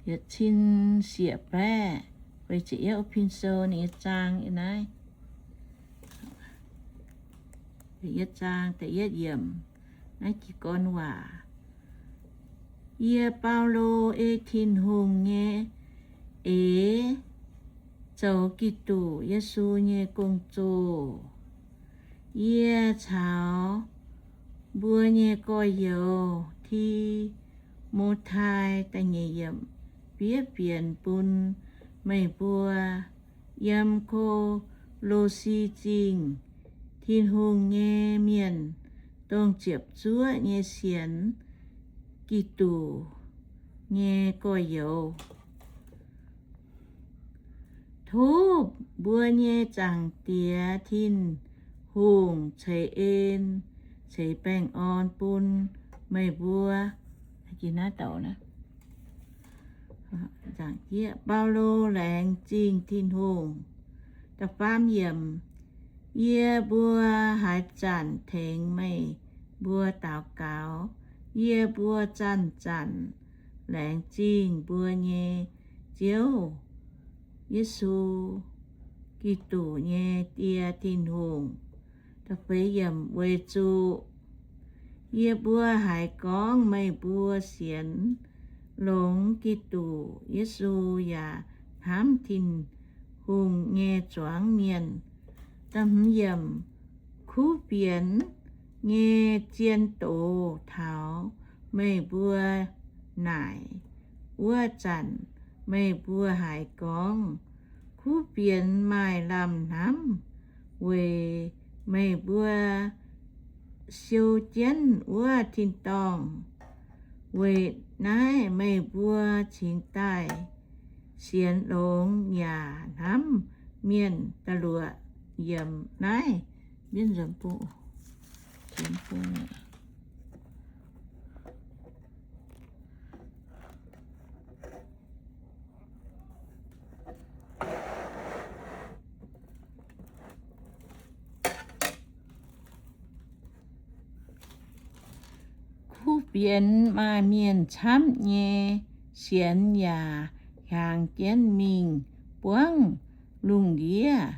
yietc cin sieqv baeqv feix ziepc yietv, Pin Sou ninh nyei zaang yiem naaiv. Da'yietv zaang, da'yietv yiemc, naaiv jiez gorn waac. Yie, Baulo, ei Tin-Hungh nyei eix zoux Giduc Yesu nyei gong-zoh. Yie caux mbuo nyei gorx-youz, Ti^mo^tai, fiev fienx bun meih mbuo yiem Ko^lo^si Zingh Tin-Hungh nyei mienh, dongh ziepc zuoqv nyei sienx Giduc nyei gorx-youz. Tov mbuo nyei Zaangc Diex Tin-Hungh ceix en ceix baengh orn bun meih mbuo. Baulo laengz zingh Tin-Hungh. Yie mbuo haaix zanc tengx meih mbuo daux gaux, yie mbuo zanc-zanc laengz zingh mbuo nyei Ziouv, Yesu Giduc nyei Die Tin-Hungh. Weic zuqc yie mbuo haiz gorngv meih mbuo sienx longx Giduc Yesu yaac hnamv Tin-Hungh nyei zuangx mienh. Kuv fienx nyei zien doz taux meih mbuo naaic wuov zanc, meih mbuo haiz gorngv kuv fienx maaih lamh hnamv weic meih mbuo siou jienv wuov tin-dorngh. Weic naaiv meih mbuo cingx daaih sienx longx yaac hnamv mienh da'luoqc. Yiem naaiv kuv fienx maaih mienh camv nyei sienx yaac hiaangx jienv mingh buangv lungh ndiev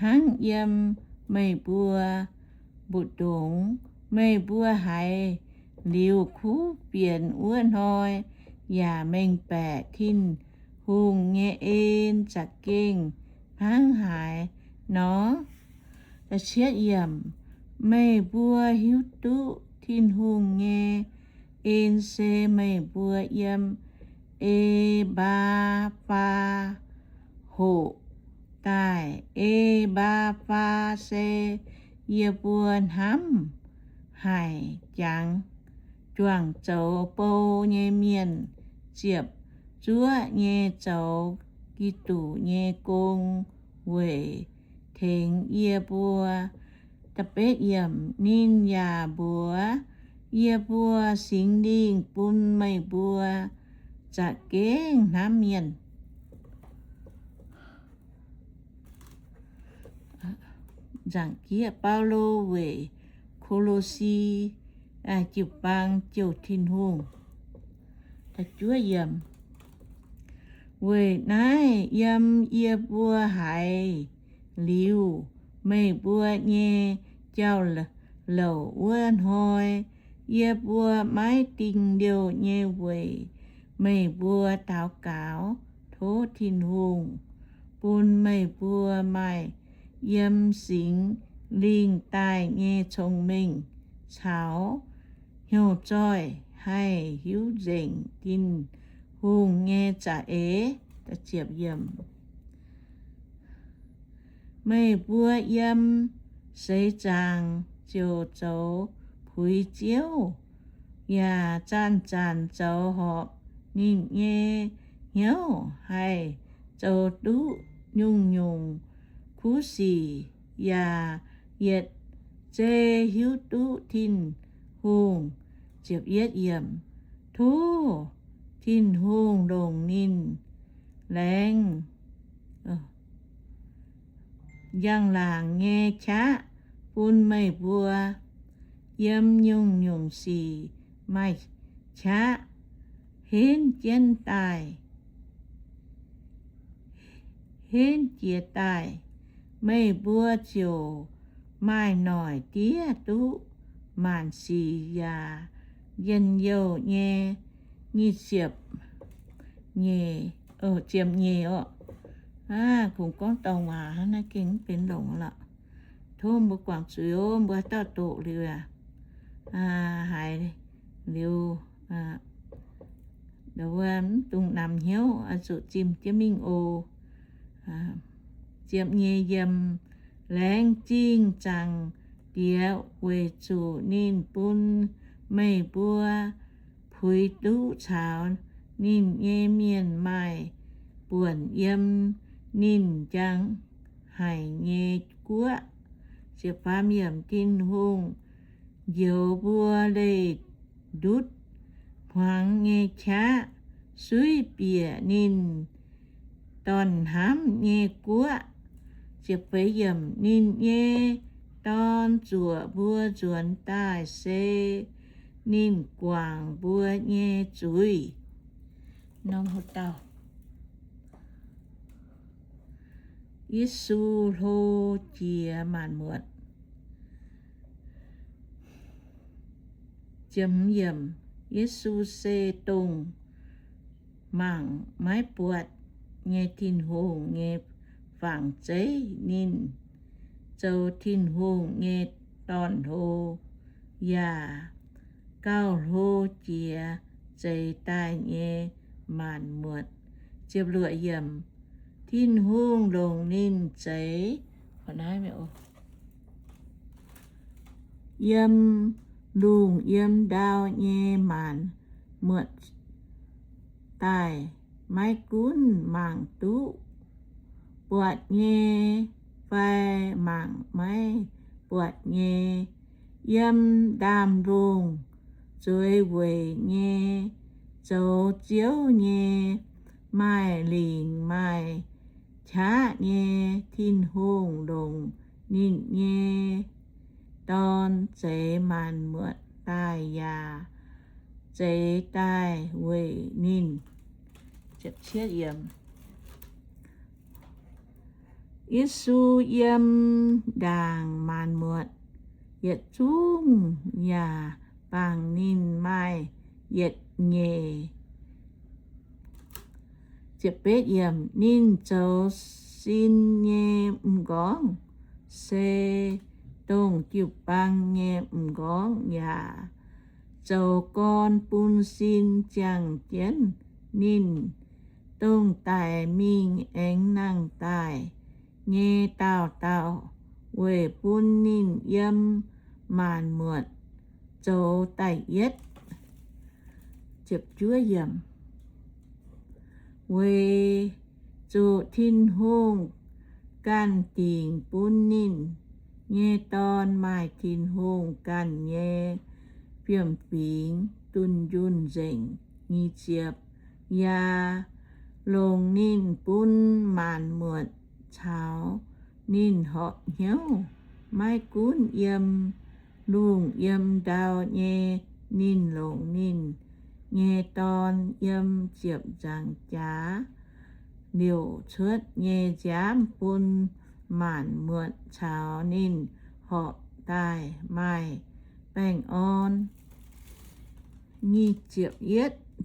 hnangv yiem meih mbuo mbu'ndongx. Meih mbuo haiz liuz kuv fienx wuov hnoi yaac mengh baeqc Tin-Hungh nyei en za'gengh hnangv haaix nor. Meih mbuo hiuv duqv Tin-Hungh nyei en se meih mbuo yiem E^mbaa^faa hoqc daaih. E^mbaa^faa se yie mbuo hnamv haic jangx, juangc zoux bou nyei mienh, ziepc zuoqv nyei zoux Giduc nyei gong weic tengx yie mbuo. Ninh yaac mbuox yie mbuo, Singx Lingh bun meih mbuo za'gengh hnamv mienh. Nzaangc Jieqv Baulo Weic Ko^lo^si Jiu-Baang Jouh Tin-Hungh. Weic naaiv yiem yie mbuo haiz liuz meih mbuo nyei jauv-louc wuov hnoi, yie mbuo maiv dingh liouh nyei weic meih mbuo daux gaux tov Tin-Hungh bun meih mbuo maaih yiem Singx Lingh daaih nyei cong-mengh caux hnyouv zoih haih hiuv nzengc Tin-Hungh nyei za'eix. Meih mbuo yiem seix zaangc ziouc zoux puix Ziouv, yaac zanc-zanc zoux horpc ninh nyei hnyouv, haih zoux duqv nyungc-nyungc kuv sic, yaac yietc zei hiuv duqv Tin-Hungh. Tov Tin-Hungh longc ninh laengz njang-laangc nyei qaqv bun meih mbuo yiem nyungc-nyungc sic maaih qaqv henv jienv daaih. henv jiez daaih, meih mbuo ziouc maaih noic diev duqv maanc sic yaac njien-youh nyei. Nyic ziepc nyeic, ziepc nyeic oc. Kungx gorngv dorngc waac hnangv naaiv gengh mv benx longc lorqc. Tov mbuo guangc zuiz oc, mbuo dauh doqc liuz aqv, haiz liuz, wuov mv dungx namx hnyouv, zuqc zimh jienv mingh oc. Ziepc nyeic yiem, Laengz zingh Zaangc Diex weic zuqc ninh bun meih mbuo puix duqv caux ninh nyei mienh maaih buonc yiem ninh njang haic nyei guoqv. Tin-Hungh njoux mbuo leih ndutv hmuangx nyei qaqv suiv bieqc ninh dorn hnamv nyei guoqv. Ninh nyei Dorn zuoqc mbuo nzuonx daaih se ninh guangc mbuo nyei zuiz. Yesu hlo jiex maanc muotc. Yesu se dongh mangc maiv buatc nyei Tin-Hungh nyei fangx zeiv. Ninh zoux Tin-Hungh nyei dorn-hlo yaac gauh hlo jiex zeix daaih nyei maanc muotc. Tin-Hungh longc ninh zeix yiem lungh yiem ndau nyei maanc muotc daaih, maiv gunv mangc duqv buatc nyei fai mangc maiv buatc nyei, yiem ndaamv-lungh zueiz weic nyei, zoux Ziouv nyei, maaih lingc maaih qaqv nyei. Tin-Hungh longc ninh nyei Dorn zeix maanc muotc daaih yaac zeix daaih weic ninh. Yesu yiem ndaangc maanc muotc yietc zungv yaac bangc ninh maaih yietc nyeic. Ninh zoux sin nyei m'nqorngv se dongh jiu-baang nyei m'nqorngv yaac zoux gorn bun sin ziangh jienv ninh, dongh daic mingh aengx nangh daaih nyei dauh dauh, weic bun ninh yiem maanc muotc zoux da'yietv. Weic zuqc Tin-Hungh ganh dingc bun ninh nyei Dorn maaih Tin-Hungh ganh nyei fiem-fingx, dunh yunh nzengc. Yaac longc ninh bun maanc muotc caux ninh horpc hnyouv, maiv gunv yiem lungh yiem ndau nyei. Ninh longc ninh nyei Dorn yiem ziepc nzaangc jaax liouc cuotv nyei nziaamv bun maanc muotc caux ninh horpc daaih maaih baengh orn.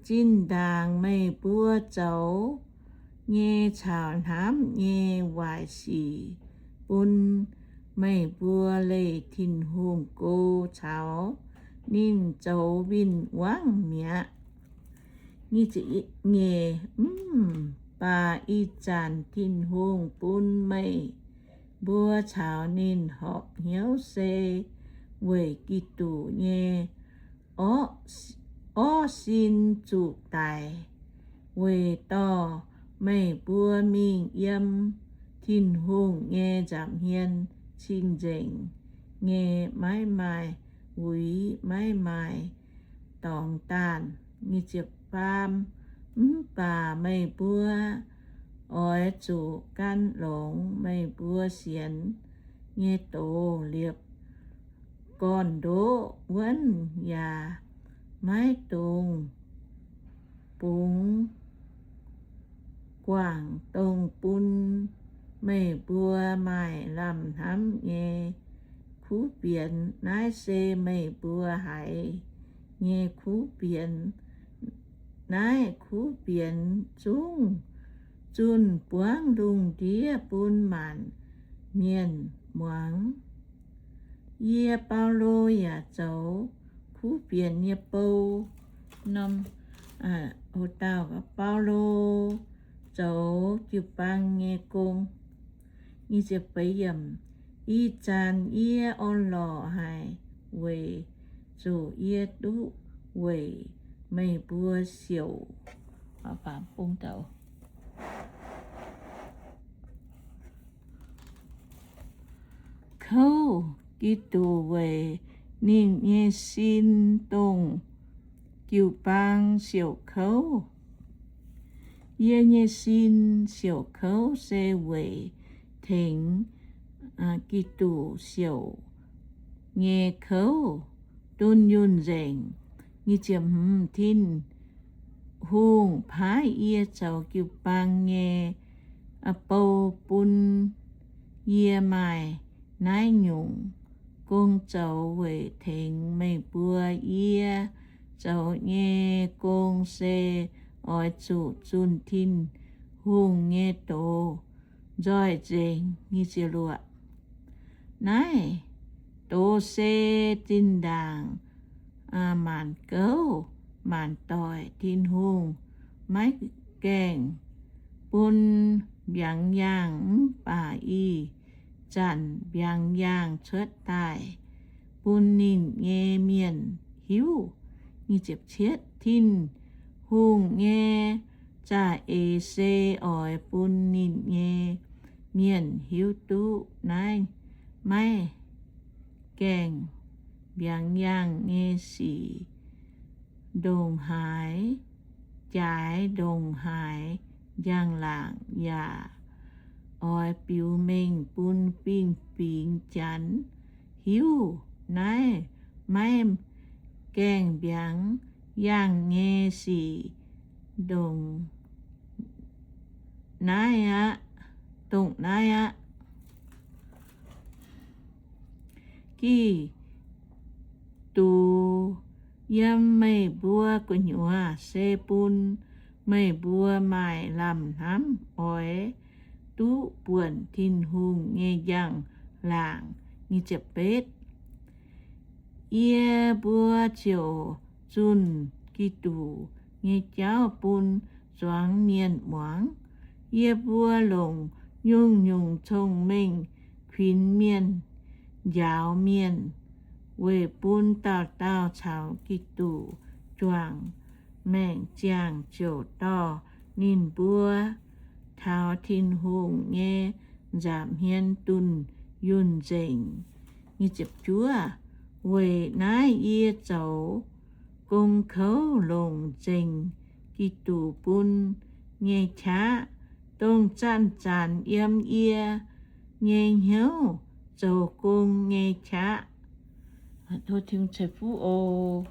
Zinh ndaangc meih mbuo zoux nyei caux hnamv nyei waaic sic bun meih mbuo leih Tin-Hungh go caux ninh zoux win-wangv mi'aqv. Mv baac ih zanc Tin-Hungh bun meih mbuo caux ninh horpc hnyouv se weic Giduc nyei orv sin zuqc daic, weic dorh meih mbuo mingh yiem Tin-Hungh nyei nza'hmien cing-nzengc nyei, maiv maaih wuic, maiv maaih dorngx daanh. Mv baac meih mbuo oix zuqc gan longx meih mbuo sienx nyei doz, liepc gorn-ndoqv wuonv yaac maiv dungx bungx guangc dongh bun meih mbuo maaih lamh hnamv nyei kuv fienx. Naaiv se meih mbuo haiz nyei kuv fienx. Naaiv kuv fienx zungv zunh buangv lungh ndiev bun maanc mienh muangx. Yie, Baulo, yaac zoux kuv fienx nyei bou. Norm, o dauh, Baulo zoux jiu-baang nyei gong. Ih zanc yie orn-lorqc haic weic zuqc yie duqv weic meih mbuo siouc. Kouv Giduc weic ninh nyei sin dongh jiu-baang siouc kouv. Yie nyei sin siouc kouv se weic tengx Giduc siouc nyei kouv dunh yunh nzengc. Tin-Hungh paaiv yie zoux jiu-baang nyei bou bun yie maaih naaiv nyungc gong zoux weic tengx meih mbuo. Yie zoux nyei gong se oix zuqc zunh Tin-Hungh nyei doz nzoih nzengc. Naaiv doz se zinh ndaangc maanc gouv maanc doic. Tin-Hungh maiv gaengh bun mbiaangx yaangh, mv baac ih zanc mbiaangx yaangh cuotv daaih bun ninh nyei mienh hiuv. Tin-Hungh nyei za'eix se oix bun ninh nyei mienh hiuv duqv naaiv maiv gaengh mbiaangx yaangh nyei sic ndongc haaix jaaix, ndongc haaix njang-laangc, yaac oix biux mengh bun fingx-fingx Janx hiuv naaiv maiv gaengh mbiaangx yaangh nyei sic ndongc naaiv aqv, dongh naaiv aqv. Giduc yiem meih mbuo gu'nyuoz se bun meih mbuo maaih lamh hnamv oix duqv buonc Tin-Hungh nyei njang-laangc. Yie mbuo ziouc zunh Giduc nyei jauv bun zuangx mienh muangx. Yie mbuo longc nyungc-nyungc cong-mengh kuinx mienh, njaaux mienh, weic bun dauh dauh caux Giduc juangc maengc ziangh ziouc dorh ninh mbuo taux Tin-Hungh nyei nza'hmien dunh yunh nzengc. Weic naaiv yie zoux gong kouv longc nzengc Giduc bun nyei qaqv, dongh zanc-zanc yiem yie nyei hnyouv zoux gong nyei qaqv. Tov Tin-Hungh ceix fuqv oc.